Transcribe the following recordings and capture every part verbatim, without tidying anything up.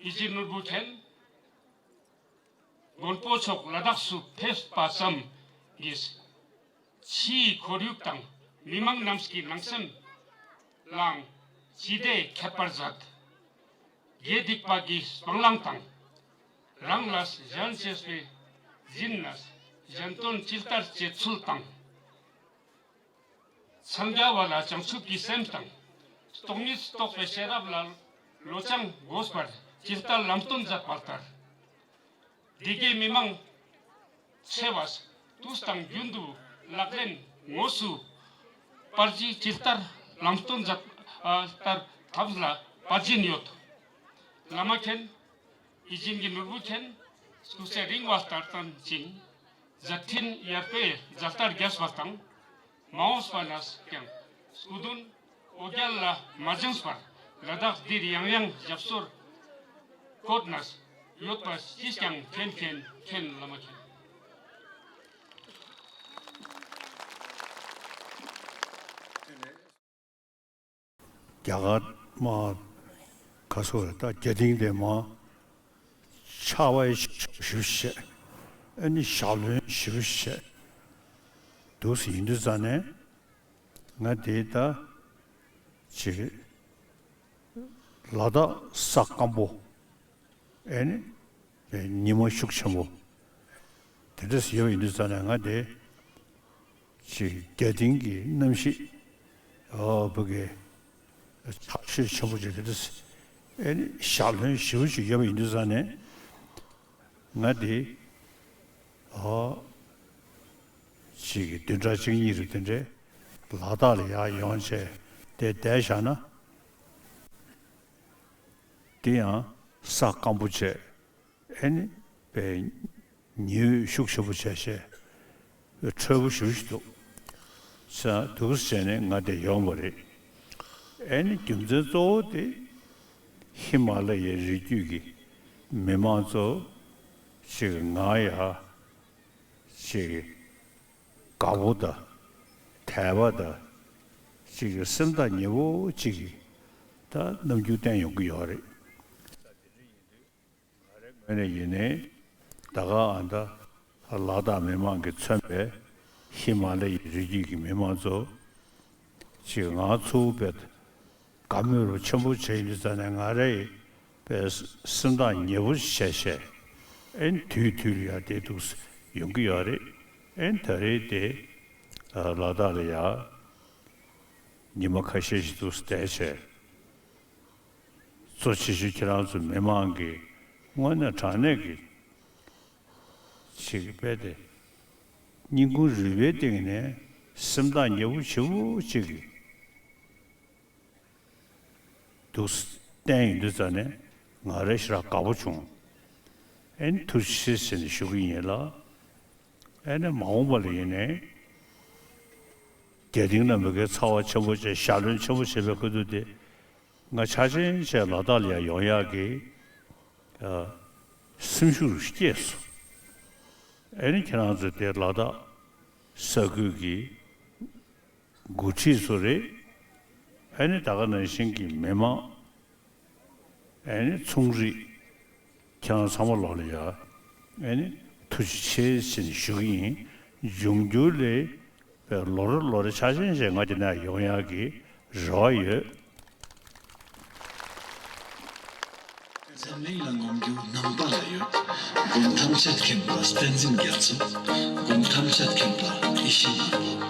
ཨི་ཇི་ནོར་བུ་མཁྱེན། མགོན་པོ་མཆོག་ལ་དྭགས་སུ་ཕེབས་པ་ཙམ་གྱིས། ཕྱིའི་ཁོར་ཡུག་དང་མི་མང་རྣམས་ཀྱི་ནང་སེམས་ལའང་ཅི་བདེ་ཁྱབ་པར་མཛད། དགེ་སྡིག་པ་གི་སྤང་བླང་དང་། རང་ལ་གཞན་གཅེས་པའི་སྦྱིན་ནས་གཞན་དོན་ཇི་ལྟར་བྱེད་ཚུལ་དང་། འཚང་རྒྱ་བ་ལ་བྱང་ཆུབ་ཀྱི་སེམས་དང་། སྟོང་ཉིད་རྟོགས་པའི་ཤེས་རབ་ལ་བློ་སྦྱང་དགོས་པར་ཇི་ལྟར་ལམ་སྟོན་མཛད་པ་ལྟར། སྡེ་དགེ་མི་མང་ཆེ་བས་དུས་དང་རྒྱུན་དུ་ལག་ལེན་དངོས་སུ་སྤར་རྗེས་ཇི་ལྟར་ལམ་སྟོན་མཛད་ལྟར་ཐབས་ལ་སྤར་གྱིན་ཡོད། བླ་མ་མཁྱེན། ཡིད་བཞིན་གྱི་ནོར་བུ་མཁྱེན། སྐུ་ཚེ་རིང་བ་ལྟར་བརྟན་ཅིང་། མཛད་འཕྲིན་ཡར་སྤེལ་མཛད་ལྟར་རྒྱས་པ་དང་། མ་འོངས་པ་ན་ཀྱང་སྐུ་མདུན་འོ་བརྒྱལ་ལ་མ་འཛེམས་པར་ལ་དྭགས་འདིར་ཡང་ཡང་ཞབས་སོར་བཀོད་ནས་ཡོད་པ་ཅིས་ཀྱང་མཁྱེན་མཁྱེན་མཁྱེན། བླ་མ་མཁྱེན། རྒྱ་གར་མ་ག་སོ་རེད། ད་རྒྱ་ཏིང་དེ་མ་ཆར་པ་ཞིབ་བཤད། ཨ་ནི་ཞག་ལོན་ཞིབ་བཤད་འདུག་སེ་ཡིན་དུས་ཙང་ནས། ང་དེ་ད་ཅིག་ལ་དྭགས་ས་སྐམ་པོ། ཨེ་ནི་ཉི་མ་ཤུགས་ཆེན་པོ་དེ་འདྲ་ཡོད་ཡིན་དུས་ཙང་ནས། ང་དེ་ཅིག་རྒྱ་ཏིང་གི་གནམ་གཤིས་ཨོ་བུ་གི་ཆར་ཞོད་ཆེན་པོ་ཅིག་དེ་འདྲ་ཨེ་ནི་ཞག་ལོན་ཞེ་པོ་ཅིག་ཡོད་པ་ཡིན་དུས་ཙང་ནས། ང་དེ་ཨོ་ཅིག་གི་བདུན་ཕྲག་གཅིག་གཉིས་རེ་དེ་འདྲའི་ལ་དྭགས་ལ་ཡར་ཡོང་བྱས་དེ་བསྡད་བཞག་ན། དེ་ཡང་ས་སྐམ་པོ་བྱས། ཨེ་ནི་པའི་ཉི་འོད་ཤུགས་ཆེན་པོ་བྱས་བྱས་འཕྲོད་པོ་ཞེ་པོ་ཅིག་འདུག་ས་འདུག་སེ་བྱས་ནས་ང་དེ་ཡོང་བ་རེད། ཨེ་ནི་རྒྱུ་མཚན་གཙོ་བོ་དེ་ཧི་མ་ལ་ཡའི་རི་རྒྱུད་ཀྱི་མི་མང་ཚོ་ཅིག་ང་ཡ་ཅིག་དགའ་པོ་དང་དད་པ་དང་ཅིག་སེམས་ཐག་ཉེ་པོ་ཅིག་གི་ད་རྣམ་འགྱུར་བསྟན་ཡོང་གི་ཡོད་རེད། ང་རའི་ངོས་ནས་ཡིན་ནའི་ད་ག་ཨ་ད་ལ་དྭགས་མི་མང་གིས་མཚོན་པའི་ཧི་མ་ལ་ཡའི་རི་རྒྱུད་ཀྱི་མི་མང་ཚོ་ཅིག་ང་ཚོ་བས་དགའ་མོས་རུ་ཆེན་པོ་བྱས་ཡིན་དུས་ཙང་ནས། ང་རའི་བས་སེམས་ཐག་ཉེ་པོ་བྱས་བྱས་ཨེ་ནི་དུས་དུས་ལ་ཡ་དེ་འདུག་སེ་ཡོང་གི་ཡོད་རེད། ཨེ་ནི་ད་རེས་དེ་ལ་དྭགས་ལ་ཡ་ཉི་མ་ཁ་ཤས་ཤིག་འདུག་སེ་བསྡད་བྱས། གཙོ་ཆེ་ཤོས་ཁྱེད་རང་ཚོ་མི་མང་གི་དངོས་གནས་དྲང་གནས་ཀྱི་ཅིག་དཔེ་དེ་སྙིང་ཁུང་རུས་པའི་གཏིང་ནས་སེམས་ཐག་ཉེ་པོ་ཞེ་པོ་ཅིག་གིས་འདུག་སེ་བསྟན་ཡོང་དུས་ཙང་ནས་ང་རང་ཞེ་དྲག་དགའ་པོ་བྱུང་། ཨེ་ནི་ཐུགས་རྗེ་ཆེ་ཟེར་ནས་ཞུ་གི་ཡིན་ལགས། ཨེ་ནི་མ་འོངས་པ་ལ་ཡིན་ནའི་རྒྱ་ཏིང་ན་མི་གའི་ཚ་བ་ཆེན་པོ་བྱས། ཞག་ལོན་ཆེན་པོ་བྱས་པའི་སྐབས་དུས་དེ་ང་ཆ་ཆེན་བྱས་ལ་དྭགས་ལ་ཡར་ཡོང་ཡག་གི་ཨ་སེམས་ཤུགས་སྐྱེས་སོང་། ཨེ་ནི་ཁྱེད་རང་ཚོ་དེ་ལ་དྭགས་ས་ཁུལ་གྱི་འགོ་ཁྲིད་ཚོ་རེད། ཨེ་ནི་ད་ག་ནང་བཞིན་གྱི་མི་མང་། ཨེ་ནི་ཚོང་རིགས། ཁྱེད་རང་ཚང་མ་ལོག་ལ་ཡ། ཨེ་ནི་ཐུགས་རྗེ་ཆེ་ཟེར་ནས་ཞུ་གི་ཡིན། འབྱུང་འགྱུར་ལ་ལོ་རེ་ལོ་རེ་ཆ་ཆེན་བྱས་ང་དེ་ན་ཡོང་ཡག་གི་རེ་བ་ཡོད། འཛམ་གླིང་ལ་ངོམ་རྒྱུ་ནང་པ་ལ་ཡོད། སྒོམ་ཐམས་ཅད་མཁྱེན་པ་བསྟན་འཛིན་རྒྱ་མཚོ། སྒོམ་ཐམས་ཅད་མཁྱེན་པ་ཡེ་ཤེས་ནོར་བུ།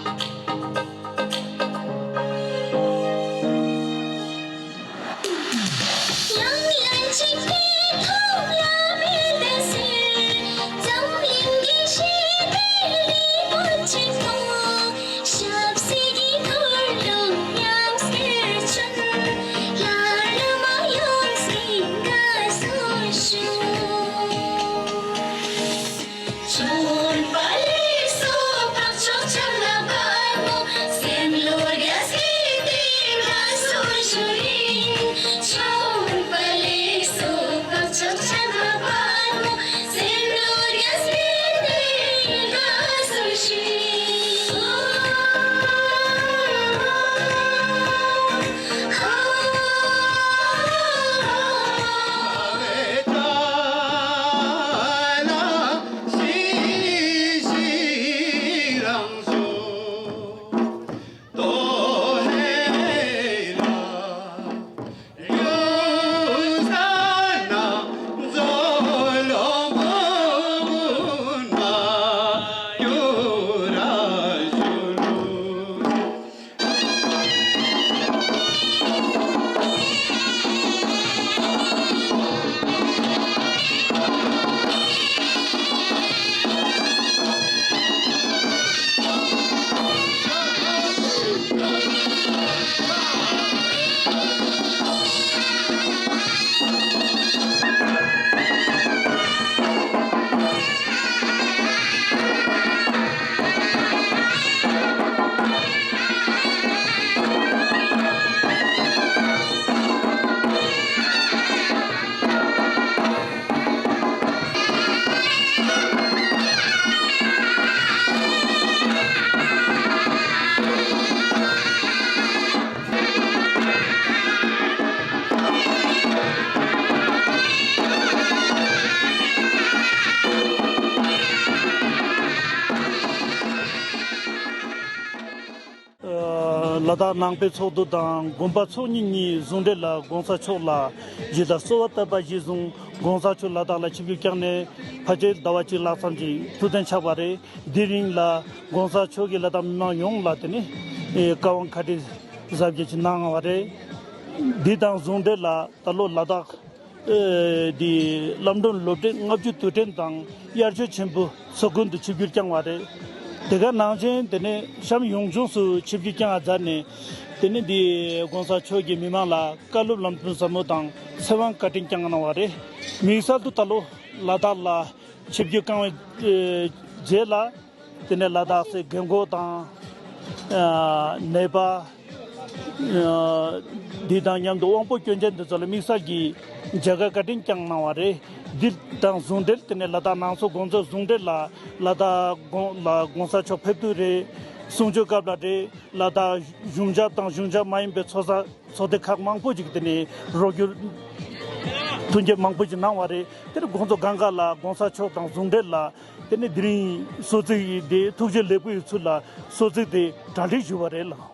ལ་དྭགས་ནང་པའི་ཚོགས་འདུ་དང་དགོན་པ་ཚོགས་གཉིས་གཉིས་ཟུང་འབྲེལ་ལ་༸གོང་ས་མཆོག་ལ་ཇི་ལྟར་གསོལ་བ་བཏབ་པ་གཞིར་བཟུང་༸གོང་ས་མཆོག་ལ་དྭགས་ལ་ཆིབས་བསྒྱུར་བསྐྱངས་ནས་ཕལ་ཆེར་ཟླ་བ་གཅིག་ལྷག་ཙམ་ཅིག་ཐུགས་གཏན་ཆགས་པ་རེད། དེའི་རིང་ལ་༸གོང་ས་མཆོག་གིས་ལ་དྭགས་མི་མང་ཡོངས་ལ་དེ་ནི་ཨེ་བཀའ་དབང་ཁ་དྲིལ་གཟབ་རྒྱས་ཅིག་གནང་བ་རེད། འདི་དང་ཟུང་འབྲེལ་ལ་ད་ལོ་ལ་དྭགས་ཨེ་འདི་བླམ་སྒྲོན་སློབ་གྲྭའི་ལྔ་བཅུ་དུས་དྲན་དང་དབྱར་ཆོས་ཆེན་པོ་ཚོགས་མགོན་དུ་ཆིབས་བསྒྱུར་བསྐྱངས་བ་རེད། དེ་ག་ནང་བཞིན་དེ་ནས་གཤམ་ཡོངས་ལྗོངས་སུ་ཆིབས་བསྒྱུར་བསྐྱངས་པ་མཛད་ནས་དེ་ནས་འདི་༸གོང་ས་མཆོག་གིས་མི་མང་ལ་བཀའ་སློབ་ལམ་སྟོན་ཟབ་མོ་དང་ཚེ་དབང་བཀའ་དྲིན་བསྐྱངས་གནང་བ་རེད། དམིགས་བསལ་དུ་ད་ལོ་ལ་དྭགས་ལ་ཆིབས་བསྒྱུར་བསྐྱངས་པའི་རྗེས་ལ། དེ་ནས་ལ་དྭགས་སའི་རྒན་གོག་དང་། ཨ་ནད་པ། ཨ་འདི་དང་མཉམ་དུ་དབང་པོ་སྐྱོན་ཅན་འདི་ཚོ་ལ་དམིགས་བསལ་གྱིས་མཇལ་ཁ་བཀའ་དྲིན་བསྐྱངས་གནང་བ་རེད། འདི་དང་ཟུང་འབྲེལ་དེ་ནས་ལ་དྭགས་ནང་སོག་དགོན་ཚོགས་ཟུང་འབྲེལ་ལ་ལ་དྭགས་དགོན་ལ་༸གོང་ས་མཆོག་ཕེབས་དུས་རེད། གསུང་ཆོས་སྐབས་ལ་རེད། ལ་དྭགས་གཞུང་ཞབས་དང་གཞུང་ཞབས་མ་ཡིན་པའི་ཚོགས་ས་ཚོགས་སྡེ་ཁག་མང་པོ་ཞིག་དེ་ནས་རོགས་སྐྱོར་མཐུན་འགྱུར་མང་པོ་ཞིག་གནང་བ་རེད། དེར་དགོན་ཚོགས་སྒང་ག་ལ་༸གོང་ས་མཆོག་དང་ཟུང་འབྲེལ་ལ་དེ་ནས་དེ་རིང་གསོལ་ཚིགས་དེ་ཐུགས་རྗེ་ལེགས་པོ་ཡི་ཚུལ་ལ་གསོལ་ཚིགས་དེ་གྲ་སྒྲིག་ཞུས་པ་རེད་ལགས།